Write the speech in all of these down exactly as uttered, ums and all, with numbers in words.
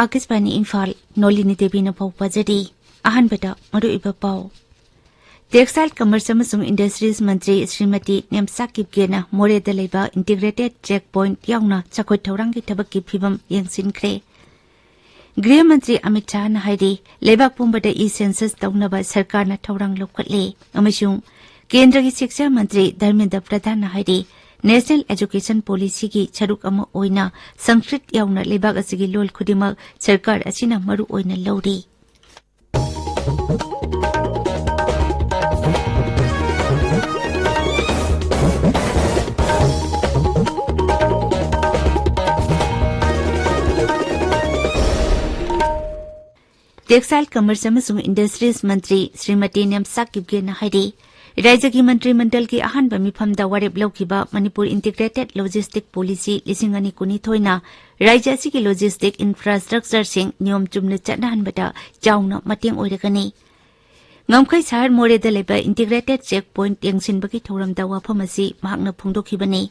ꯑꯥꯀꯥꯁꯕꯥꯅꯤ ꯏꯝꯐꯥꯜ, ꯅꯣꯂꯤꯅꯤ ꯗꯦꯕꯤꯅ ꯄꯥꯎ ꯄꯥꯖꯔꯤ꯫ ꯑꯍꯥꯟꯕꯗ ꯃꯔꯨꯑꯣꯏꯕ ꯄꯥꯎ꯫ Textile, Commerce ꯑꯃꯁꯨꯡ Industries ꯃꯟꯇ꯭ꯔꯤ ꯁ꯭ꯔꯤꯃꯇꯤ ꯅꯦꯝꯁꯥ ꯀꯤꯞꯒꯦꯅ ꯃꯣꯔꯦꯗ ꯂꯩꯕ Integrated Check Point ꯌꯥꯎꯅ ꯆꯥꯎꯈꯠ ꯊꯧꯔꯥꯡꯒꯤ ꯊꯕꯛꯀꯤ ꯐꯤꯕꯝ ꯌꯦꯡꯁꯤꯟꯈ꯭ꯔꯦ꯫ ꯒ꯭ꯔꯤꯍ ꯃꯟꯇ꯭ꯔꯤ ꯑꯃꯤꯠ ꯁꯥꯍꯅ ꯍꯥꯏꯔꯤ, ꯂꯩꯕꯥꯛ ꯄꯨꯝꯕꯗ e-census ꯇꯧꯅꯕ ꯁꯔꯀꯥꯔꯅ ꯊꯧꯔꯥꯡ ꯂꯧꯈꯠꯂꯦ ꯑꯃꯁꯨꯡ ꯀꯦꯟꯗ꯭ꯔꯒꯤ ꯁꯤꯛꯁꯥ ꯃꯟꯇ꯭ꯔꯤ ꯙꯔꯃꯦꯟꯗ꯭ꯔ ꯄ꯭ꯔꯙꯥꯟꯅ ꯍꯥꯏꯔꯤ, National Education Policyꯒꯤ ꯁꯔꯨꯛ ꯑꯃ ꯑꯣꯏꯅ ꯁꯪꯁꯀ꯭ꯔꯤꯠ ꯌꯥꯎꯅ ꯂꯩꯕꯥꯛ ꯑꯁꯤꯒꯤ ꯂꯣꯜ ꯈꯨꯗꯤꯡꯃꯛ ꯁꯔꯀꯥꯔ ꯑꯁꯤꯅ ꯃꯔꯨ ꯑꯣꯏꯅ ꯂꯧꯔꯤ꯫ Textile, Commerce ꯑꯃꯁꯨꯡ Industries ꯃꯟꯇ꯭ꯔꯤ ꯁ꯭ꯔꯤꯃꯇꯤ ꯅꯦꯝꯁꯥ ꯀꯤꯞꯒꯦꯅ ꯍꯥꯏꯔꯤ, ꯔꯥꯖ꯭ꯌꯒꯤ ꯃꯟꯇ꯭ꯔꯤ ꯃꯟꯗꯜꯒꯤ ꯑꯍꯥꯟꯕ ꯃꯤꯐꯝꯗ ꯋꯥꯔꯦꯞ ꯂꯧꯈꯤꯕ ꯃꯅꯤꯄꯨꯔ Integrated Logistic Policy ꯂꯤꯁꯤꯡ ꯑꯅꯤ ꯀꯨꯟꯅꯤꯊꯣꯏꯅ ꯔꯥꯖ꯭ꯌ ꯑꯁꯤꯒꯤ logistic infrastructureꯁꯤꯡ ꯅꯤꯌꯣꯝ ꯆꯨꯝꯅ ꯆꯠꯅꯍꯟꯕꯗ ꯆꯥꯎꯅ ꯃꯇꯦꯡ ꯑꯣꯏꯔꯒꯅꯤ꯫ ꯉꯝꯈꯩ ꯁꯍꯔ ꯃꯣꯔꯦꯗ ꯂꯩꯕ Integrated Check Point ꯌꯦꯡꯁꯤꯟꯕꯒꯤ ꯊꯧꯔꯝꯗ ꯋꯥꯐꯝ ꯑꯁꯤ ꯃꯍꯥꯛꯅ ꯐꯣꯡꯗꯣꯛꯈꯤꯕꯅꯤ꯫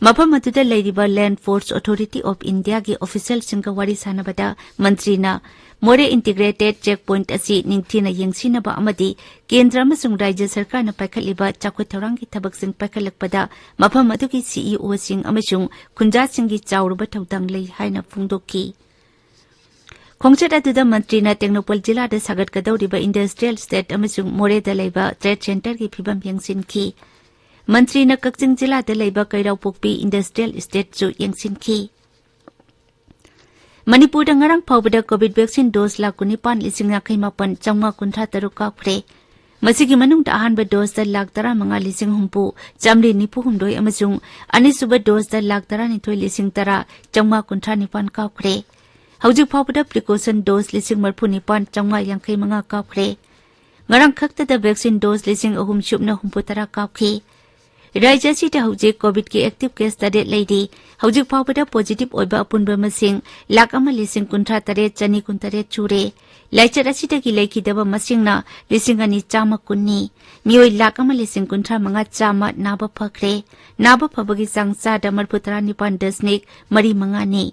ꯃꯐꯝ ꯑꯗꯨꯗ ꯂꯩꯔꯤꯕ Land Force Authority of Indiaꯒꯤ officialꯁꯤꯡꯒ ꯋꯥꯔꯤ ꯁꯥꯟꯅꯕꯗ ꯃꯟꯇ꯭ꯔꯤꯅ ꯃꯣꯔꯦ Integrated Check Point ꯑꯁꯤ ꯅꯤꯡꯊꯤꯅ ꯌꯦꯡꯁꯤꯟꯅꯕ ꯑꯃꯗꯤ ꯀꯦꯟꯗ꯭ꯔ ꯑꯃꯁꯨꯡ ꯔꯥꯖ꯭ꯌ ꯁꯔꯀꯥꯔꯅ ꯄꯥꯏꯈꯠꯂꯤꯕ ꯆꯥꯎꯈꯠ ꯊꯧꯔꯥꯡꯒꯤ ꯊꯕꯛꯁꯤꯡ ꯄꯥꯏꯈꯠꯂꯛꯄꯗ ꯃꯐꯝ ꯑꯗꯨꯒꯤ CEOꯁꯤꯡ ꯑꯃꯁꯨꯡ ꯈꯨꯟꯖꯥꯁꯤꯡꯒꯤ ꯆꯥꯎꯔꯕ ꯊꯧꯗꯥꯡ ꯂꯩ ꯍꯥꯏꯅ ꯐꯣꯡꯗꯣꯛꯈꯤ꯫ ꯈꯣꯡꯆꯠ ꯑꯗꯨꯗ ꯃꯟꯇ꯭ꯔꯤꯅ ꯇꯦꯡꯅꯧꯄꯜ ꯖꯤꯂꯥꯗ ꯁꯥꯒꯠꯀꯗꯧꯔꯤꯕ Industrial Estate ꯑꯃꯁꯨꯡ ꯃꯣꯔꯦꯗ ꯂꯩꯕ Trade Centreꯒꯤ ꯐꯤꯕꯝ ꯌꯦꯡꯁꯤꯟꯈꯤ꯫ ꯃꯟꯇ꯭ꯔꯤꯅ ꯀꯛꯆꯤꯡ ꯖꯤꯂꯥꯗ ꯂꯩꯕ ꯀꯩꯔꯥꯎꯄꯣꯛꯄꯤ Industrial Estateꯁꯨ ꯌꯦꯡꯁꯤꯟꯈꯤ꯫ ꯃꯅꯤꯄꯨꯔꯗ ꯉꯔꯥꯡ ꯐꯥꯎꯕꯗ COVID vaccine dose ꯂꯥꯈ ꯀꯨꯟꯅꯤꯄꯥꯟ ꯂꯤꯁꯤꯡ ꯌꯥꯡꯈꯩ ꯃꯥꯄꯟ ꯆꯥꯝꯃꯉꯥ ꯀꯨꯟꯊ꯭ꯔꯥ ꯇꯔꯨꯛ ꯀꯥꯞꯈ꯭ꯔꯦ꯫ ꯃꯁꯤꯒꯤ ꯃꯅꯨꯡꯗ ꯑꯍꯥꯟꯕ doseꯇ ꯂꯥꯈ ꯇꯔꯥꯃꯉꯥ ꯂꯤꯁꯤꯡ ꯍꯨꯝꯐꯨ ꯆꯥꯃꯔꯤ ꯅꯤꯐꯨ ꯍꯨꯝꯗꯣꯏ ꯑꯃꯁꯨꯡ ꯑꯅꯤꯁꯨꯕ doseꯇ ꯂꯥꯈ ꯇꯔꯥꯅꯤꯊꯣꯏ ꯂꯤꯁꯤꯡ ꯇꯔꯥ ꯆꯥꯝꯃꯉꯥ ꯀꯨꯟꯊ꯭ꯔꯥ ꯅꯤꯄꯥꯟ ꯀꯥꯞꯈ꯭ꯔꯦ꯫ ꯍꯧꯖꯤꯛ ꯐꯥꯎꯕꯗ precaution dose ꯂꯤꯁꯤꯡ ꯃꯔꯤꯐꯨ ꯅꯤꯄꯥꯟ ꯆꯥꯝꯃꯉꯥ ꯌꯥꯡꯈꯩ ꯃꯉꯥ ꯀꯥꯞꯈ꯭ꯔꯦ꯫ ꯉꯔꯥꯡ ꯈꯛꯇꯗ vaccine dose ꯂꯤꯁꯤꯡ ꯑꯍꯨꯝ ꯁꯨꯞꯅ ꯍꯨꯝꯐꯨ ꯇꯔꯥ ꯀꯥꯞꯈꯤ꯫ ꯔꯥꯖ꯭ꯌ ꯑꯁꯤꯗ ꯍꯧꯖꯤꯛ ꯀꯣꯚꯤꯗꯀꯤ ꯑꯦꯛꯇꯤꯚ ꯀꯦꯁ ꯇꯔꯦꯠ ꯂꯩꯔꯤ꯫ ꯍꯧꯖꯤꯛ ꯐꯥꯎꯕꯗ ꯄꯣꯖꯤꯇꯤꯚ ꯑꯣꯏꯕ ꯑꯄꯨꯟꯕ ꯃꯁꯤꯡ ꯂꯥꯈ ꯑꯃ ꯂꯤꯁꯤꯡ ꯀꯨꯟꯊ꯭ꯔꯥ ꯇꯔꯦꯠ ꯆꯅꯤ ꯀꯨꯟ ꯇꯔꯦꯠ ꯁꯨꯔꯦ꯫ ꯂꯥꯏꯆꯠ ꯑꯁꯤꯗꯒꯤ ꯂꯩꯈꯤꯗꯕ ꯃꯁꯤꯡꯅ ꯂꯤꯁꯤꯡ ꯑꯅꯤ ꯆꯥꯝꯃ ꯀꯨꯟꯅꯤ꯫ ꯃꯤꯑꯣꯏ ꯂꯥꯈ ꯑꯃ ꯂꯤꯁꯤꯡ ꯀꯨꯟꯊ꯭ꯔꯥ ꯃꯉꯥ ꯆꯥꯝꯃ ꯅꯥꯕ ꯐꯈ꯭ꯔꯦ꯫ ꯅꯥꯕ ꯐꯕꯒꯤ ꯆꯥꯡ ꯆꯥꯗ ꯃꯔꯤꯐꯨ ꯇꯔꯥ ꯅꯤꯄꯥꯟ ꯗꯁꯃꯤꯛ ꯃꯔꯤ ꯃꯉꯥꯅꯤ꯫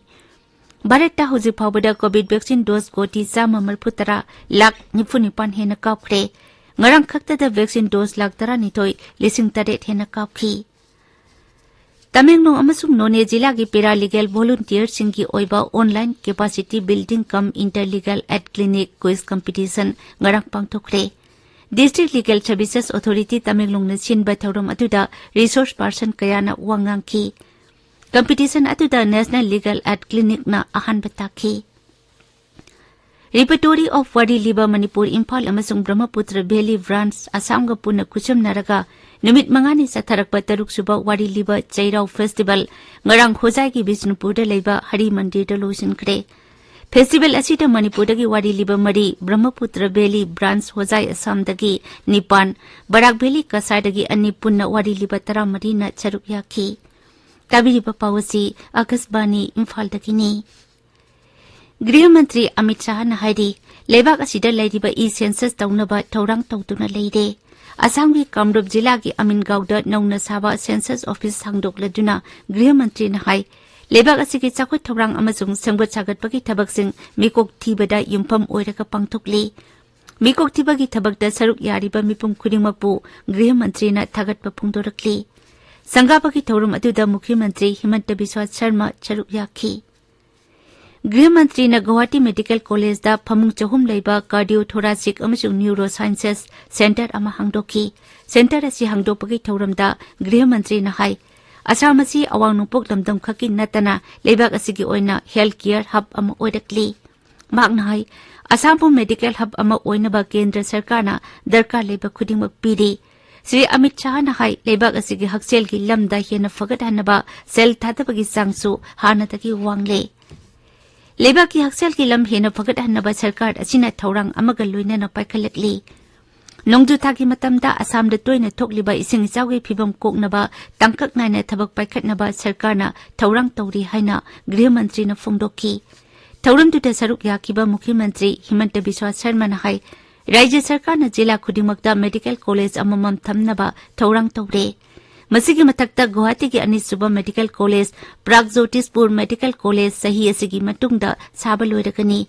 ꯚꯥꯔꯠꯇ ꯍꯧꯖꯤꯛ ꯐꯥꯎꯕꯗ ꯀꯣꯚꯤꯗ ꯚꯦꯛꯁꯤꯟ ꯗꯣꯁ ꯀꯣꯇꯤ ꯆꯥꯝꯃ ꯃꯔꯤꯐꯨ ꯇꯔꯥ ꯂꯥꯈ ꯅꯤꯐꯨ ꯅꯤꯄꯥꯟ ꯍꯦꯟꯅ ꯀꯥꯞꯈ꯭ꯔꯦ꯫ ꯉꯔꯥꯡ ꯈꯛꯇꯗ ꯚꯦꯛꯁꯤꯟ ꯗꯣꯁ ꯂꯥꯈ ꯇꯔꯥꯅꯤꯊꯣꯏ ꯂꯤꯁꯤꯡ ꯇꯔꯦꯠ ꯍꯦꯟꯅ ꯀꯥꯞꯈꯤ꯫ ꯇꯃꯦꯡꯂꯣꯡ ꯑꯃꯁꯨꯡ ꯅꯣꯅꯦ ꯖꯤꯂꯥꯒꯤ ꯄꯦꯔꯥꯂꯤꯒꯦꯜ ꯚꯣꯂꯨꯟꯇꯤꯌꯔꯁꯤꯡꯒꯤ ꯑꯣꯏꯕ ꯑꯣꯟꯂꯥꯏꯟ ꯀꯦꯄꯥꯁꯤꯇꯤ ꯕꯤꯜꯗꯤꯡ ꯀꯝ ꯏꯟꯇꯔ ꯂꯤꯒꯦꯜ ꯑꯦꯗ ꯀ꯭ꯂꯤꯅꯤꯛ ꯀ꯭ꯋꯤꯖ ꯀꯝꯄꯤꯇꯤꯁꯟ ꯉꯔꯥꯡ ꯄꯥꯡꯊꯣꯛꯈ꯭ꯔꯦ꯫ ꯗꯤꯁꯇ꯭ꯔꯤꯛ ꯂꯤꯒꯦꯜ ꯁꯔꯚꯤꯁꯦꯁ ꯑꯣꯊꯣꯔꯤꯇꯤ ꯇꯃꯦꯡꯂꯣꯡꯅ ꯁꯤꯟꯕ ꯊꯧꯔꯝ ꯑꯗꯨꯗ ꯔꯤꯁꯣꯔꯁ ꯄꯥꯔꯁꯟ ꯀꯌꯥꯅ ꯋꯥ ꯉꯥꯡꯈꯤ꯫ ꯀꯝꯄꯤꯇꯤꯁꯟ ꯑꯗꯨꯗ ꯅꯦꯁꯅꯦꯜ ꯂꯤꯒꯦꯜ ꯑꯦꯗ ꯀ꯭ꯂꯤꯅꯤꯛꯅ ꯑꯍꯥꯟꯕ ꯇꯥꯈꯤ꯫ ꯔꯤꯄꯣꯖꯤꯇꯣꯔꯤ ꯑꯣꯐ ꯋꯥꯔꯤ ꯂꯤꯕ ꯃꯅꯤꯄꯨꯔ ꯏꯝꯐꯥꯜ ꯑꯃꯁꯨꯡ ꯕ꯭ꯔꯍꯃꯄꯨꯇ꯭ꯔ ꯚꯦꯂꯤ ꯕ꯭ꯔꯥꯟꯆ ꯑꯁꯥꯝꯒ ꯄꯨꯟꯅ ꯈꯨꯠꯁꯝꯅꯔꯒ ꯅꯨꯃꯤꯠ ꯃꯉꯥꯅꯤ ꯆꯠꯊꯔꯛꯄ ꯇꯔꯨꯛꯁꯨꯕ ꯋꯥꯔꯤ ꯂꯤꯕ ꯆꯩꯔꯥꯎ ꯐꯦꯁꯇꯤꯚꯦꯜ ꯉꯔꯥꯡ ꯍꯣꯖꯥꯏꯒꯤ ꯕꯤꯁꯅꯨꯄꯨꯔꯗ ꯂꯩꯕ ꯍꯔꯤ ꯃꯟꯗꯤꯔꯗ ꯂꯣꯏꯁꯤꯟꯈ꯭ꯔꯦ꯫ ꯐꯦꯁꯇꯤꯚꯦꯜ ꯑꯁꯤꯗ ꯃꯅꯤꯄꯨꯔꯗꯒꯤ ꯋꯥꯔꯤ ꯂꯤꯕ ꯃꯔꯤ, ꯕ꯭ꯔꯍꯃꯄꯨꯇ꯭ꯔ ꯚꯦꯂꯤ ꯕ꯭ꯔꯥꯟꯆ ꯍꯣꯖꯥꯏ ꯑꯁꯥꯝꯗꯒꯤ ꯅꯤꯄꯥꯟ, ꯕꯔꯥꯛ ꯚꯦꯂꯤ ꯀꯁꯥꯔꯗꯒꯤ ꯑꯅꯤ, ꯄꯨꯟꯅ ꯋꯥꯔꯤ ꯂꯤꯕ ꯇꯔꯥꯃꯔꯤꯅ ꯁꯔꯨꯛ ꯌꯥꯈꯤ꯫ ꯇꯥꯕꯤꯔꯤꯕ ꯄꯥꯎ ꯑꯁꯤ ꯑꯀꯥꯁꯕꯥꯅꯤ ꯏꯝꯐꯥꯜꯗꯒꯤꯅꯤ꯫ ꯒ꯭ꯔꯤꯍ ꯃꯟꯇ꯭ꯔꯤ ꯑꯃꯤꯠ ꯁꯥꯍꯅ ꯍꯥꯏꯔꯤ, ꯂꯩꯕꯥꯛ ꯑꯁꯤꯗ ꯂꯩꯔꯤꯕ ꯏ ꯁꯦꯟꯁꯁ ꯇꯧꯅꯕ ꯊꯧꯔꯥꯡ ꯇꯧꯗꯨꯅ ꯂꯩꯔꯦ꯫ ꯑꯁꯥꯝꯒꯤ ꯀꯥꯝꯔꯨꯞ ꯖꯤꯂꯥꯒꯤ ꯑꯃꯤꯟꯒꯥꯎꯗ ꯅꯧꯅ ꯁꯥꯕ ꯁꯦꯟꯁꯁ ꯑꯣꯐꯤꯁ ꯍꯥꯡꯗꯣꯛꯂꯗꯨꯅ ꯒ꯭ꯔꯤꯍ ꯃꯟꯇ꯭ꯔꯤꯅ ꯍꯥꯏ, ꯂꯩꯕꯥꯛ ꯑꯁꯤꯒꯤ ꯆꯥꯎꯈꯠ ꯊꯧꯔꯥꯡ ꯑꯃꯁꯨꯡ ꯁꯦꯝꯒꯠ ꯁꯥꯒꯠꯄꯒꯤ ꯊꯕꯛꯁꯤꯡ ꯃꯤꯀꯣꯛ ꯊꯤꯕꯗ ꯌꯨꯝꯐꯝ ꯑꯣꯏꯔꯒ ꯄꯥꯡꯊꯣꯛꯂꯤ꯫ ꯃꯤꯀꯣꯛ ꯊꯤꯕꯒꯤ ꯊꯕꯛꯇ ꯁꯔꯨꯛ ꯌꯥꯔꯤꯕ ꯃꯤꯄꯨꯝ ꯈꯨꯗꯤꯡꯃꯛꯄꯨ ꯒ꯭ꯔꯤꯍ ꯃꯟꯇ꯭ꯔꯤꯅ ꯊꯥꯒꯠꯄ ꯐꯣꯡꯗꯣꯔꯛꯂꯤ꯫ ꯁꯪꯒꯥꯕꯒꯤ ꯊꯧꯔꯝ ꯑꯗꯨꯗ ꯃꯨꯈ꯭ꯌ ꯃꯟꯇ꯭ꯔꯤ ꯍꯤꯃꯟꯇ ꯕꯤꯁ꯭ꯋꯥ ꯁꯔꯃ ꯁꯔꯨꯛ ꯌꯥꯈꯤ꯫ ꯒ꯭ꯔꯤꯍ ꯃꯟꯇ꯭ꯔꯤꯅ ꯒꯧꯍꯥꯇꯤ ꯃꯦꯗꯤꯀꯦꯜ ꯀꯣꯂꯦꯖꯗ ꯐꯃꯨꯡ ꯆꯍꯨꯝ ꯂꯩꯕ ꯀꯥꯔꯗꯤꯑꯣ ꯊꯣꯔꯥꯁꯤꯛ ꯑꯃꯁꯨꯡ ꯅ꯭ꯌꯨꯔꯣ ꯁꯥꯏꯟꯁꯦꯁ ꯁꯦꯟꯇꯔ ꯑꯃ ꯍꯥꯡꯗꯣꯛꯈꯤ꯫ ꯁꯦꯟꯇꯔ ꯑꯁꯤ ꯍꯥꯡꯗꯣꯛꯄꯒꯤ ꯊꯧꯔꯝꯗ ꯒ꯭ꯔꯤꯍ ꯃꯟꯇ꯭ꯔꯤꯅ ꯍꯥꯏ, ꯑꯁꯥꯝ ꯑꯁꯤ ꯑꯋꯥꯡ ꯅꯣꯡꯄꯣꯛ ꯂꯝꯗꯝ ꯈꯛꯀꯤ ꯅꯠꯇꯅ ꯂꯩꯕꯥꯛ ꯑꯁꯤꯒꯤ ꯑꯣꯏꯅ ꯍꯦꯜꯊ ꯀꯦꯌꯔ ꯍꯕ ꯑꯃ ꯑꯣꯏꯔꯛꯂꯤ꯫ ꯃꯍꯥꯛꯅ ꯍꯥꯏ, ꯑꯁꯥꯝꯕꯨ ꯃꯦꯗꯤꯀꯦꯜ ꯍꯕ ꯑꯃ ꯑꯣꯏꯅꯕ ꯀꯦꯟꯗ꯭ꯔ ꯁꯔꯀꯥꯔꯅ ꯗꯔꯀꯥꯔ ꯂꯩꯕ ꯈꯨꯗꯤꯡꯃꯛ ꯄꯤꯔꯤ꯫ ꯁ꯭ꯔꯤ ꯑꯃꯤꯠ ꯁꯥꯍꯅ ꯍꯥꯏ, ꯂꯩꯕꯥꯛ ꯑꯁꯤꯒꯤ ꯍꯛꯁꯦꯜꯒꯤ ꯂꯝꯗ ꯍꯦꯟꯅ ꯐꯒꯠꯍꯟꯅꯕ ꯁꯦꯜ ꯊꯥꯗꯕꯒꯤ ꯆꯥꯡꯁꯨ ꯍꯥꯟꯅꯗꯒꯤ ꯋꯥꯡꯂꯦ꯫ ꯂꯩꯕꯥꯛꯀꯤ ꯍꯛꯁꯦꯜꯒꯤ ꯂꯝ ꯍꯦꯟꯅ ꯐꯒꯠꯍꯟꯅꯕ ꯁꯔꯀꯥꯔ ꯑꯁꯤꯅ ꯊꯧꯔꯥꯡ ꯑꯃꯒ ꯂꯣꯏꯅꯅ ꯄꯥꯏꯈꯠꯂꯛꯂꯤ꯫ ꯅꯣꯡꯖꯨ ꯊꯥꯒꯤ ꯃꯇꯝꯗ ꯑꯁꯥꯝꯗ ꯇꯣꯏꯅ ꯊꯣꯛꯂꯤꯕ ꯏꯁꯤꯡ ꯏꯆꯥꯎꯒꯤ ꯐꯤꯚꯝ ꯀꯣꯛꯅꯕ ꯇꯥꯡꯀꯛ ꯅꯥꯏꯅ ꯊꯕꯛ ꯄꯥꯏꯈꯠꯅꯕ ꯁꯔꯀꯥꯔꯅ ꯊꯧꯔꯥꯡ ꯇꯧꯔꯤ ꯍꯥꯏꯅ ꯒ꯭ꯔꯤꯍ ꯃꯟꯇ꯭ꯔꯤꯅ ꯐꯣꯡꯗꯣꯛꯈꯤ꯫ ꯊꯧꯔꯝꯗꯨꯗ ꯁꯔꯨꯛ ꯌꯥꯈꯤꯕ ꯃꯨꯈ꯭ꯌ ꯃꯟꯇ꯭ꯔꯤ ꯍꯤꯃꯟꯇ ꯕꯤꯁ꯭ꯋꯥ ꯁꯔꯃꯅ ꯍꯥꯏ, ꯔꯥꯖ꯭ꯌ ꯁꯔꯀꯥꯔꯅ ꯖꯤꯂꯥ ꯈꯨꯗꯤꯡꯃꯛꯇ ꯃꯦꯗꯤꯀꯦꯜ ꯀꯣꯂꯦꯖ ꯑꯃꯃꯝ ꯊꯝꯅꯕ ꯊꯧꯔꯥꯡ ꯇꯧꯔꯦ꯫ ꯃꯁꯤꯒꯤ ꯃꯊꯛꯇ ꯒꯨꯋꯥꯍꯥꯇꯤꯒꯤ ꯑꯅꯤꯁꯨꯕ ꯃꯦꯗꯤꯀꯦꯜ ꯀꯣꯂꯦꯖ, ꯄ꯭ꯔꯥꯒꯖꯣꯇꯤꯁꯄꯨꯔ ꯃꯦꯗꯤꯀꯦꯜ ꯀꯣꯂꯦꯖ ꯆꯍꯤ ꯑꯁꯤꯒꯤ ꯃꯇꯨꯡꯗ ꯁꯥꯕ ꯂꯣꯏꯔꯒꯅꯤ꯫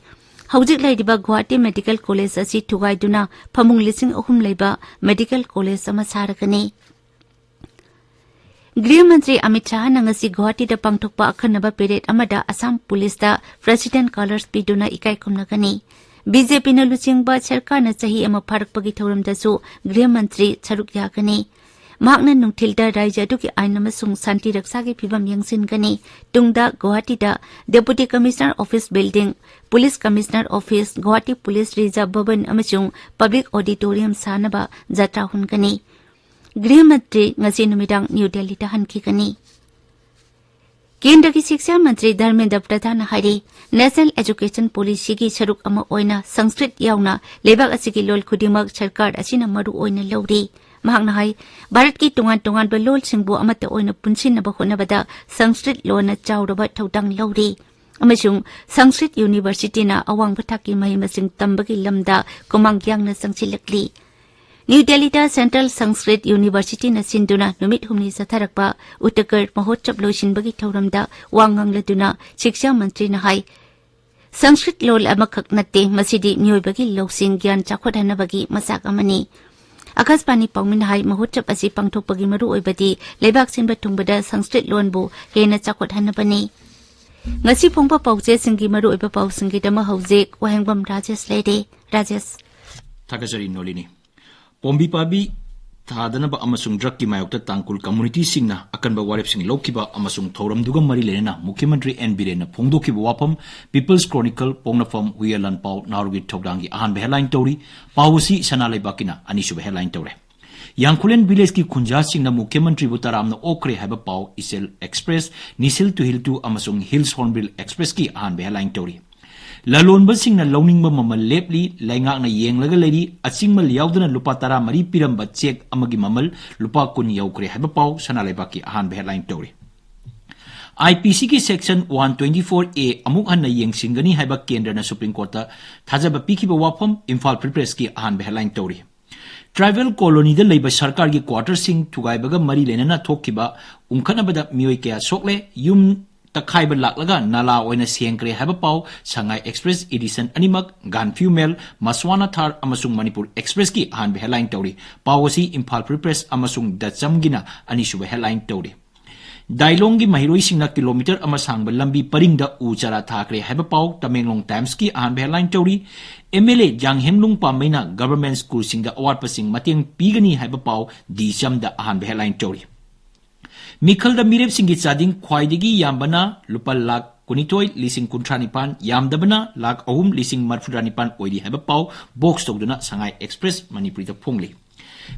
ꯍꯧꯖꯤꯛ ꯂꯩꯔꯤꯕ ꯒꯨꯋꯥꯍꯥꯇꯤ ꯃꯦꯗꯤꯀꯦꯜ ꯀꯣꯂꯦꯖ ꯑꯁꯤ ꯊꯨꯒꯥꯏꯗꯨꯅ ꯐꯃꯨꯡ ꯂꯤꯁꯤꯡ ꯑꯍꯨꯝ ꯂꯩꯕ ꯃꯦꯗꯤꯀꯦꯜ ꯀꯣꯂꯦꯖ ꯑꯃ ꯁꯥꯔꯒꯅꯤ꯫ ꯒ꯭ꯔꯤꯍ ꯃꯟꯇ꯭ꯔꯤ ꯑꯃꯤꯠ ꯁꯥꯍꯅ ꯉꯁꯤ ꯒꯨꯋꯥꯍꯥꯇꯤꯗ ꯄꯥꯡꯊꯣꯛꯄ ꯑꯈꯟꯅꯕ ꯄꯦꯔꯦꯗ ꯑꯃꯗ ꯑꯁꯥꯝ ꯄꯨꯂꯤꯁꯇ ꯄ꯭ꯔꯦꯁꯤꯗꯦꯟꯠ ꯀꯂꯔꯁ ꯄꯤꯗꯨꯅ ꯏꯀꯥꯏ ꯈꯨꯝꯅꯒꯅꯤ꯫ ꯕꯤ ꯖꯦ ꯄꯤꯅ ꯂꯨꯆꯤꯡꯕ ꯁꯔꯀꯥꯔꯅ ꯆꯍꯤ ꯑꯃ ꯐꯥꯔꯛꯄꯒꯤ ꯊꯧꯔꯝꯗꯁꯨ ꯒ꯭ꯔꯤꯍ ꯃꯟꯇ꯭ꯔꯤ ꯁꯔꯨꯛ ꯌꯥꯒꯅꯤ꯫ ꯃꯍꯥꯛꯅ ꯅꯨꯡꯊꯤꯜꯗ ꯔꯥꯖ꯭ꯌ ꯑꯗꯨꯒꯤ ꯑꯥꯏꯟ ꯑꯃꯁꯨꯡ ꯁꯥꯟꯇꯤ ꯔꯛꯁꯥꯒꯤ ꯐꯤꯚꯝ ꯌꯦꯡꯁꯤꯟꯒꯅꯤ꯫ ꯇꯨꯡꯗ ꯒꯨꯋꯥꯍꯥꯇꯤꯗ deputy commissioner office building, police commissioner office, Guwahati police reserve Bhawan ꯑꯃꯁꯨꯡ ꯄꯕ꯭ꯂꯤꯛ ꯑꯣꯗꯤꯇꯣꯔꯤꯌꯝ ꯁꯥꯅꯕ ꯖꯇ꯭ꯔꯥ ꯍꯨꯟꯒꯅꯤ꯫ ꯒ꯭ꯔꯤꯍ ꯃꯟꯇ꯭ꯔꯤ ꯉꯁꯤ ꯅꯨꯃꯤꯗꯥꯡ ꯅ꯭ꯌꯨ ꯗꯦꯜꯂꯤꯗ ꯍꯟꯈꯤꯒꯅꯤ꯫ ꯀꯦꯟꯗ꯭ꯔꯒꯤ ꯁꯤꯛꯁꯥ ꯃꯟꯇ꯭ꯔꯤ ꯙꯔꯃꯦꯟꯗ꯭ꯔ ꯄ꯭ꯔꯙꯥꯟꯅ ꯍꯥꯏꯔꯤ, ꯅꯦꯁꯅꯦꯜ ꯑꯦꯖꯨꯀꯦꯁꯟ ꯄꯣꯂꯤꯁꯤꯒꯤ ꯁꯔꯨꯛ ꯑꯃ ꯑꯣꯏꯅ ꯁꯪꯁꯀ꯭ꯔꯤꯠ ꯌꯥꯎꯅ ꯂꯩꯕꯥꯛ ꯑꯁꯤꯒꯤ ꯂꯣꯜ ꯈꯨꯗꯤꯡꯃꯛ ꯁꯔꯀꯥꯔ ꯑꯁꯤꯅ ꯃꯔꯨ ꯑꯣꯏꯅ ꯂꯧꯔꯤ꯫ ꯃꯍꯥꯛꯅ ꯍꯥꯏ, ꯚꯥꯔꯠꯀꯤ ꯇꯣꯉꯥꯟ ꯇꯣꯉꯥꯟꯕ ꯂꯣꯜꯁꯤꯡꯕꯨ ꯑꯃꯠꯇ ꯑꯣꯏꯅ ꯄꯨꯟꯁꯤꯟꯅꯕ ꯍꯣꯠꯅꯕꯗ ꯁꯪꯁꯀ꯭ꯔꯤꯠ ꯂꯣꯟꯅ ꯆꯥꯎꯔꯕ ꯊꯧꯗꯥꯡ ꯂꯧꯔꯤ ꯑꯃꯁꯨꯡ ꯁꯪꯁꯀ꯭ꯔꯤꯠ ꯌꯨꯅꯤꯚꯔꯁꯤꯇꯤꯅ ꯑꯋꯥꯡꯕ ꯊꯥꯛꯀꯤ ꯃꯍꯩ ꯃꯁꯤꯡ ꯇꯝꯕꯒꯤ ꯂꯝꯗ ꯈꯨꯃꯥꯡ ꯌꯥꯡꯅ ꯆꯪꯁꯤꯜꯂꯛꯂꯤ꯫ ꯅ꯭ꯌꯨ ꯗꯦꯜꯂꯤꯗ ꯁꯦꯟꯇ꯭ꯔꯦꯜ ꯁꯪꯁꯀ꯭ꯔꯤꯠ ꯌꯨꯅꯤꯚꯔꯁꯤꯇꯤꯅ ꯁꯤꯟꯗꯨꯅ ꯅꯨꯃꯤꯠ ꯍꯨꯝꯅꯤ ꯆꯠꯊꯔꯛꯄ ꯎꯠꯇꯀꯔ ꯃꯍꯣꯠꯁꯕ ꯂꯣꯏꯁꯤꯟꯕꯒꯤ ꯊꯧꯔꯝꯗ ꯋꯥ ꯉꯥꯡꯂꯗꯨꯅ ꯁꯤꯛꯁꯥ ꯃꯟꯇ꯭ꯔꯤꯅ ꯍꯥꯏ, ꯁꯪꯁꯀ꯭ꯔꯤꯠ ꯂꯣꯜ ꯑꯃꯈꯛ ꯅꯠꯇꯦ, ꯃꯁꯤꯗꯤ ꯃꯤꯑꯣꯏꯕꯒꯤ ꯂꯧꯁꯤꯡ ꯒ꯭ꯌꯥꯟ ꯆꯥꯎꯈꯠꯍꯟꯅꯕꯒꯤ ꯃꯆꯥꯛ ꯑꯃꯅꯤ꯫ ꯑꯀꯥꯁꯕꯥꯅꯤ ꯄꯥꯎꯃꯤꯅ ꯍꯥꯏ, ꯃꯍꯣꯠꯁꯕ ꯑꯁꯤ ꯄꯥꯡꯊꯣꯛꯄꯒꯤ ꯃꯔꯨꯑꯣꯏꯕꯗꯤ ꯂꯩꯕꯥꯛ ꯁꯤꯟꯕ ꯊꯨꯡꯕꯗ ꯁꯪꯁꯀ꯭ꯔꯤꯠ ꯂꯣꯟꯕꯨ ꯍꯦꯟꯅ ꯆꯥꯎꯈꯠꯍꯟꯅꯕꯅꯤ꯫ ꯉꯁꯤ ꯐꯣꯡꯕ ꯄꯥꯎꯆꯦꯁꯤꯡꯒꯤ ꯃꯔꯨꯑꯣꯏꯕ ꯄꯥꯎꯁꯤꯡꯒꯤꯗꯃꯛ ꯍꯧꯖꯤꯛ ꯋꯥꯍꯦꯡꯕꯝ ꯔꯥꯖꯦꯁ ꯂꯩꯔꯦ꯫ ꯔꯥꯖꯦꯁ꯫ ꯊꯥꯒꯠꯆꯔꯤ ꯅꯣꯂꯤꯅꯤ꯫ ꯄꯣꯝꯕꯤ ꯄꯥꯝꯕꯤ ꯊꯥꯗꯅꯕ ꯑꯃꯁꯨꯡ ꯗ꯭ꯔꯒꯀꯤ ꯃꯥꯌꯣꯛꯇ ꯇꯥꯡꯈꯨꯜ ꯀꯝꯃꯨꯅꯤꯇꯤꯁꯤꯡꯅ ꯑꯀꯟꯕ ꯋꯥꯔꯦꯞꯁꯤꯡ ꯂꯧꯈꯤꯕ ꯑꯃꯁꯨꯡ ꯊꯧꯔꯝꯗꯨꯒ ꯃꯔꯤ ꯂꯩꯅꯅ ꯃꯨꯈ꯭ꯌ ꯃꯟꯇ꯭ꯔꯤ ꯑꯦꯟ ꯕꯤꯔꯦꯟꯅ ꯐꯣꯡꯗꯣꯛꯈꯤꯕ ꯋꯥꯐꯝ ꯄꯤꯄꯜꯁ ꯀ꯭ꯔꯣꯅꯤꯀꯜ ꯄꯣꯛꯅꯐꯝ ꯍꯨꯏꯌꯥꯂꯥꯟ ꯄꯥꯎ ꯅꯥꯎꯔꯤꯒꯤ ꯊꯧꯗꯥꯡꯒꯤ ꯑꯍꯥꯟꯕ ꯍꯦꯗꯂꯥꯏꯟ ꯇꯧꯔꯤ꯫ ꯄꯥꯎ ꯑꯁꯤ ꯁꯅꯥ ꯂꯩꯕꯥꯛꯀꯤꯅ ꯑꯅꯤꯁꯨꯕ ꯍꯦꯗꯂꯥꯏꯟ ꯇꯧꯔꯦ꯫ ꯌꯥꯡꯈꯨꯂꯦꯟ ꯚꯤꯂꯦꯖꯀꯤ ꯈꯨꯟꯖꯥꯁꯤꯡꯅ ꯃꯨꯈ꯭ꯌ ꯃꯟꯇ꯭ꯔꯤꯕꯨ ꯇꯔꯥꯝꯅ ꯑꯣꯛꯈ꯭ꯔꯦ ꯍꯥꯏꯕ ꯄꯥꯎ ꯏꯆꯦꯜ ꯑꯦꯛꯁꯄ꯭ꯔꯦꯁ, ꯅꯤꯁꯤꯜ ꯇꯨ ꯍꯤꯜ ꯇꯨ ꯑꯃꯁꯨꯡ ꯍꯤꯜꯁ ꯍꯣꯔꯟꯕꯤꯜ ꯑꯦꯛꯁꯄ꯭ꯔꯦꯁꯀꯤ ꯑꯍꯥꯟꯕ ꯍꯦꯗꯂꯥꯏꯟ ꯇꯧꯔꯤ꯫ ꯂꯂꯣꯟꯕꯁꯤꯡꯅ ꯂꯧꯅꯤꯡꯕ ꯃꯃꯜ ꯂꯦꯞꯂꯤ, ꯂꯩꯉꯥꯛꯅ ꯌꯦꯡꯂꯒ ꯂꯩꯔꯤ, ꯑꯆꯤꯡꯕ ꯌꯥꯎꯗꯅ ꯂꯨꯄꯥ ꯇꯔꯥꯃꯔꯤ ꯄꯤꯔꯝꯕ ꯆꯦꯛ ꯑꯃꯒꯤ ꯃꯃꯜ ꯂꯨꯄꯥ ꯀꯨꯟ ꯌꯧꯈ꯭ꯔꯦ ꯍꯥꯏꯕ ꯄꯥꯎ ꯁꯅꯥ ꯂꯩꯕꯥꯛꯀꯤ ꯑꯍꯥꯟꯕ headline ꯇꯧꯔꯤ꯫ IPCꯒꯤ section one twenty four A ꯑꯃꯨꯛ ꯍꯟꯅ ꯌꯦꯡꯁꯤꯟꯒꯅꯤ ꯍꯥꯏꯕ ꯀꯦꯟꯗ꯭ꯔꯅ Supreme Courtꯇ ꯊꯥꯖꯕ ꯄꯤꯈꯤꯕ ꯋꯥꯐꯝ ꯏꯝꯐꯥꯜ Free Pressꯀꯤ ꯑꯍꯥꯟꯕ headline ꯇꯧꯔꯤ꯫ Tribal colonyꯗ ꯂꯩꯕ ꯁꯔꯀꯥꯔꯒꯤ quarterꯁꯤꯡ ꯊꯨꯒꯥꯏꯕꯒ ꯃꯔꯤ ꯂꯩꯅꯅ ꯊꯣꯛꯈꯤꯕ ꯎꯪꯈꯠꯅꯕꯗ ꯃꯤꯑꯣꯏ ꯀꯌꯥ ꯁꯣꯛꯂꯦ, ꯌꯨꯝ ꯇꯛꯈꯥꯏꯕ ꯂꯥꯛꯂꯒ ꯅꯥꯂꯥ ꯑꯣꯏꯅ ꯁꯦꯡꯈ꯭ꯔꯦ ꯍꯥꯏꯕ ꯄꯥꯎ Sangai Express edition ꯑꯅꯤꯃꯛ, Gaanphiu Mail, Maswana Thar ꯑꯃꯁꯨꯡ Manipur Expressꯀꯤ ꯑꯍꯥꯟꯕ headline ꯇꯧꯔꯤ꯫ ꯄꯥꯎ ꯑꯁꯤ ꯏꯝꯐꯥꯜ Free Press ꯑꯃꯁꯨꯡ The Chamꯒꯤꯅ ꯑꯅꯤꯁꯨꯕ headline ꯇꯧꯔꯤ꯫ ꯗꯥꯏꯂꯣꯡꯒꯤ ꯃꯍꯩꯔꯣꯏꯁꯤꯡꯅ ꯀꯤꯂꯣꯃꯤꯇꯔ ꯑꯃ ꯁꯥꯡꯕ ꯂꯝꯕꯤ ꯄꯔꯤꯡꯗ ꯎ ꯆꯥꯔꯥ ꯊꯥꯈ꯭ꯔꯦ ꯍꯥꯏꯕ ꯄꯥꯎ ꯇꯃꯦꯡꯂꯣꯡ Timesꯀꯤ ꯑꯍꯥꯟꯕ headline ꯇꯧꯔꯤ꯫ MLA ꯖꯥꯡꯍꯦꯝꯂꯨꯡ ꯄꯥꯝꯃꯩꯅ government schoolꯁꯤꯡꯗ ꯑꯋꯥꯠꯄꯁꯤꯡ ꯃꯇꯦꯡ ꯄꯤꯒꯅꯤ ꯍꯥꯏꯕ ꯄꯥꯎ The Chamꯗ ꯑꯍꯥꯟꯕ headline ꯇꯧꯔꯤ꯫ ꯃꯤꯈꯜꯗ ꯃꯤꯔꯦꯞꯁꯤꯡꯒꯤ ꯆꯥꯗꯤꯡ ꯈ꯭ꯋꯥꯏꯗꯒꯤ ꯌꯥꯝꯕꯅ ꯂꯨꯄꯥ ꯂꯥꯈ ꯀꯨꯟꯅꯤꯊꯣꯏ ꯂꯤꯁꯤꯡ ꯀꯨꯟꯊ꯭ꯔꯥ ꯅꯤꯄꯥꯟ, ꯌꯥꯝꯗꯕꯅ ꯂꯥꯈ ꯑꯍꯨꯝ ꯂꯤꯁꯤꯡ ꯃꯔꯤꯐꯨꯇꯔꯥ ꯅꯤꯄꯥꯟ ꯑꯣꯏꯔꯤ ꯍꯥꯏꯕ ꯄꯥꯎ box ꯇꯧꯗꯨꯅ Sangai Express ꯃꯅꯤꯄꯨꯔꯤꯗ ꯐꯣꯡꯂꯤ꯫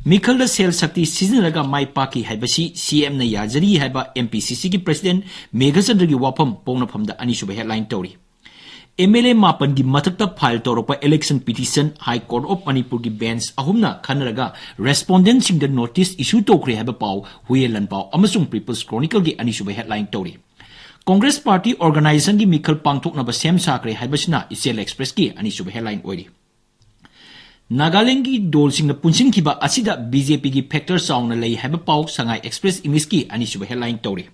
ꯃꯤꯈꯜꯗ ꯁꯦꯜ ꯁꯛꯇꯤ ꯁꯤꯖꯤꯟꯅꯔꯒ ꯃꯥꯏ ꯄꯥꯛꯈꯤ ꯍꯥꯏꯕꯁꯤ CMꯅ ꯌꯥꯖꯔꯤ ꯍꯥꯏꯕ MPCCꯒꯤ president ꯃꯦꯘꯆꯟꯗ꯭ꯔꯒꯤ ꯋꯥꯐꯝ ꯄꯣꯛꯅꯐꯝꯗ ꯑꯅꯤꯁꯨꯕ headline ꯇꯧꯔꯤ꯫ MLA ꯃꯥꯄꯟꯒꯤ ꯃꯊꯛꯇ file ꯇꯧꯔꯛꯄ election petition High Court of Manipurꯒꯤ bench ꯑꯍꯨꯝꯅ ꯈꯟꯅꯔꯒ respondentꯁꯤꯡꯗ notice issue ꯇꯧꯈ꯭ꯔꯦ ꯍꯥꯏꯕ ꯄꯥꯎ ꯍꯨꯌꯦꯟ ꯂꯥꯟꯄꯥꯎ ꯑꯃꯁꯨꯡ People's Chronicleꯒꯤ ꯑꯅꯤꯁꯨꯕ headline ꯇꯧꯔꯤ꯫ Congress party organisationꯒꯤ ꯃꯤꯈꯜ ꯄꯥꯡꯊꯣꯛꯅꯕ ꯁꯦꯝ ꯁꯥꯈ꯭ꯔꯦ ꯍꯥꯏꯕꯁꯤꯅ ꯏꯆꯦꯜ Expressꯀꯤ ꯑꯅꯤꯁꯨꯕ headline ꯑꯣꯏꯔꯤ꯫ ꯅꯥꯒꯥꯂꯦꯟꯗꯒꯤ ꯗꯣꯜꯁꯤꯡꯅ ꯄꯨꯟꯁꯤꯟꯈꯤꯕ ꯑꯁꯤꯗ BJPꯒꯤ factor ꯆꯥꯎꯅ ꯂꯩ ꯍꯥꯏꯕ ꯄꯥꯎ Sangai Express Englishꯀꯤ ꯑꯅꯤꯁꯨꯕ headline ꯇꯧꯔꯤ꯫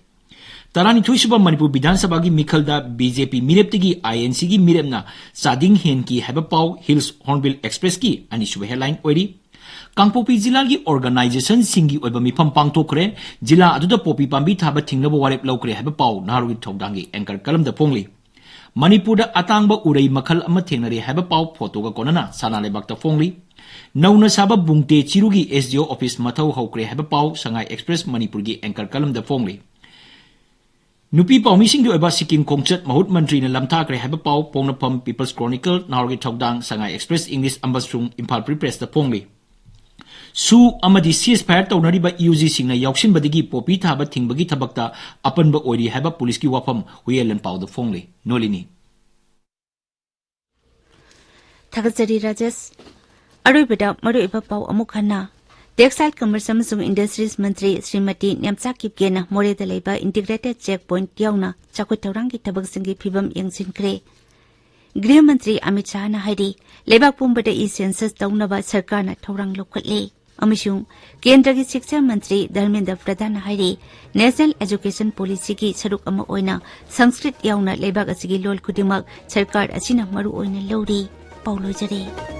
ꯇꯔꯥꯅꯤꯊꯣꯏꯁꯨꯕ ꯃꯅꯤꯄꯨꯔ ꯕꯤꯙꯥꯟ ꯁꯚꯥꯒꯤ ꯃꯤꯈꯜꯗ BJP ꯃꯤꯔꯦꯞꯇꯒꯤ INCꯒꯤ ꯃꯤꯔꯦꯞꯅ ꯆꯥꯗꯤꯡ ꯍꯦꯟꯈꯤ ꯍꯥꯏꯕ ꯄꯥꯎ Hills Hornbill Expressꯀꯤ ꯑꯅꯤꯁꯨꯕ headline ꯑꯣꯏꯔꯤ꯫ ꯀꯥꯡꯄꯣꯛꯄꯤ ꯖꯤꯂꯥꯒꯤ organisationꯁꯤꯡꯒꯤ ꯑꯣꯏꯕ ꯃꯤꯐꯝ ꯄꯥꯡꯊꯣꯛꯈ꯭ꯔꯦ꯫ ꯖꯤꯂꯥ ꯑꯗꯨꯗ ꯄꯣꯄꯤ ꯄꯥꯝꯕꯤ ꯊꯥꯕ ꯊꯤꯡꯅꯕ ꯋꯥꯔꯦꯞ ꯂꯧꯈ꯭ꯔꯦ ꯍꯥꯏꯕ ꯄꯥꯎ ꯅꯍꯥꯔꯣꯜꯒꯤ ꯊꯧꯗꯥꯡꯒꯤ anchor columnꯗ ꯐꯣꯡꯂꯤ꯫ ꯃꯅꯤꯄꯨꯔꯗ ꯑꯇꯥꯡꯕ ꯎꯔꯩ ꯃꯈꯜ ꯑꯃ ꯊꯦꯡꯅꯔꯦ ꯍꯥꯏꯕ ꯄꯥꯎ photoꯒ ꯀꯣꯟꯅꯅ ꯁꯅꯥ ꯂꯩꯕꯥꯛꯇ ꯐꯣꯡꯂꯤ꯫ ꯅꯧꯅ ꯁꯥꯕ ꯕꯨꯡꯇꯦ ꯆꯤꯔꯨꯒꯤ SDO office ꯃꯊꯧ ꯍꯧꯈ꯭ꯔꯦ ꯍꯥꯏꯕ ꯄꯥꯎ Sangai Express ꯃꯅꯤꯄꯨꯔꯒꯤ anchor columnꯗ ꯐꯣꯡꯂꯤ꯫ ꯅꯨꯄꯤ ꯄꯥꯎꯃꯤꯁꯤꯡꯒꯤ ꯑꯣꯏꯕ ꯁꯤꯛꯀꯤꯝ ꯈꯣꯡꯆꯠ ꯃꯍꯨꯠ ꯃꯟꯇ꯭ꯔꯤꯅ ꯂꯝꯊꯥꯈ꯭ꯔꯦ ꯍꯥꯏꯕ ꯄꯥꯎ ꯄꯣꯛꯅꯐꯝ People's Chronicle, ꯅꯍꯥꯔꯣꯜꯒꯤ ꯊꯧꯗꯥꯡ Sangai Express English ꯑꯃꯁꯨꯡ ꯏꯝꯐꯥꯜ Free Pressꯇ ꯐꯣꯡꯂꯤ꯫ SoO ꯑꯃꯗꯤ ceasefire ꯇꯧꯅꯔꯤꯕ UGꯁꯤꯡꯅ ꯌꯥꯎꯁꯤꯟꯕꯗꯒꯤ ꯄꯣꯄꯤ ꯊꯥꯕ ꯊꯤꯡꯕꯒꯤ ꯊꯕꯛꯇ ꯑꯄꯟꯕ ꯑꯣꯏꯔꯤ ꯍꯥꯏꯕ ꯄꯨꯂꯤꯁꯀꯤ ꯋꯥꯐꯝ ꯍꯨꯌꯦꯟ ꯂꯥꯟꯄꯥꯎꯗ ꯐꯣꯡꯂꯤ꯫ ꯅꯣꯂꯤꯅꯤ꯫ ꯊꯥꯒꯠꯆꯔꯤ ꯔꯥꯖꯦꯁ꯫ ꯑꯔꯣꯏꯕꯗ ꯃꯔꯨꯑꯣꯏꯕ ꯄꯥꯎ ꯑꯃꯨꯛ ꯍꯟꯅ꯫ Textile Commerce ꯑꯃꯁꯨꯡ Industries ꯃꯟꯇ꯭ꯔꯤ ꯁ꯭ꯔꯤꯃꯇꯤ ꯅꯦꯝꯆꯥ ꯀꯤꯞꯒꯦꯅ ꯃꯣꯔꯦꯗ ꯂꯩꯕ Integrated Check Point ꯌꯥꯎꯅ ꯆꯥꯎꯈꯠ ꯊꯧꯔꯥꯡꯒꯤ ꯊꯕꯛꯁꯤꯡꯒꯤ ꯐꯤꯕꯝ ꯌꯦꯡꯁꯤꯟꯈ꯭ꯔꯦ꯫ ꯒ꯭ꯔꯤꯍ ꯃꯟꯇ꯭ꯔꯤ ꯑꯃꯤꯠ ꯁꯥꯍꯅ ꯍꯥꯏꯔꯤ, ꯂꯩꯕꯥꯛ ꯄꯨꯝꯕꯗ E-Census ꯇꯧꯅꯕ ꯁꯔꯀꯥꯔꯅ ꯊꯧꯔꯥꯡ ꯂꯧꯈꯠꯂꯦ ꯑꯃꯁꯨꯡ ꯀꯦꯟꯗ꯭ꯔꯒꯤ ꯁꯤꯛꯁꯥ ꯃꯟꯇ꯭ꯔꯤ ꯙꯔꯃꯦꯟꯗ꯭ꯔ ꯄ꯭ꯔꯙꯥꯟꯅ ꯍꯥꯏꯔꯤ, National Education Policyꯒꯤ ꯁꯔꯨꯛ ꯑꯃ ꯑꯣꯏꯅ ꯁꯪꯁꯀ꯭ꯔꯤꯠ ꯌꯥꯎꯅ ꯂꯩꯕꯥꯛ ꯑꯁꯤꯒꯤ ꯂꯣꯜ ꯈꯨꯗꯤꯡꯃꯛ ꯁꯔꯀꯥꯔ ꯑꯁꯤꯅ ꯃꯔꯨ ꯑꯣꯏꯅ ꯂꯧꯔꯤ꯫ ꯄꯥꯎ ꯂꯣꯏꯖꯔꯦ꯫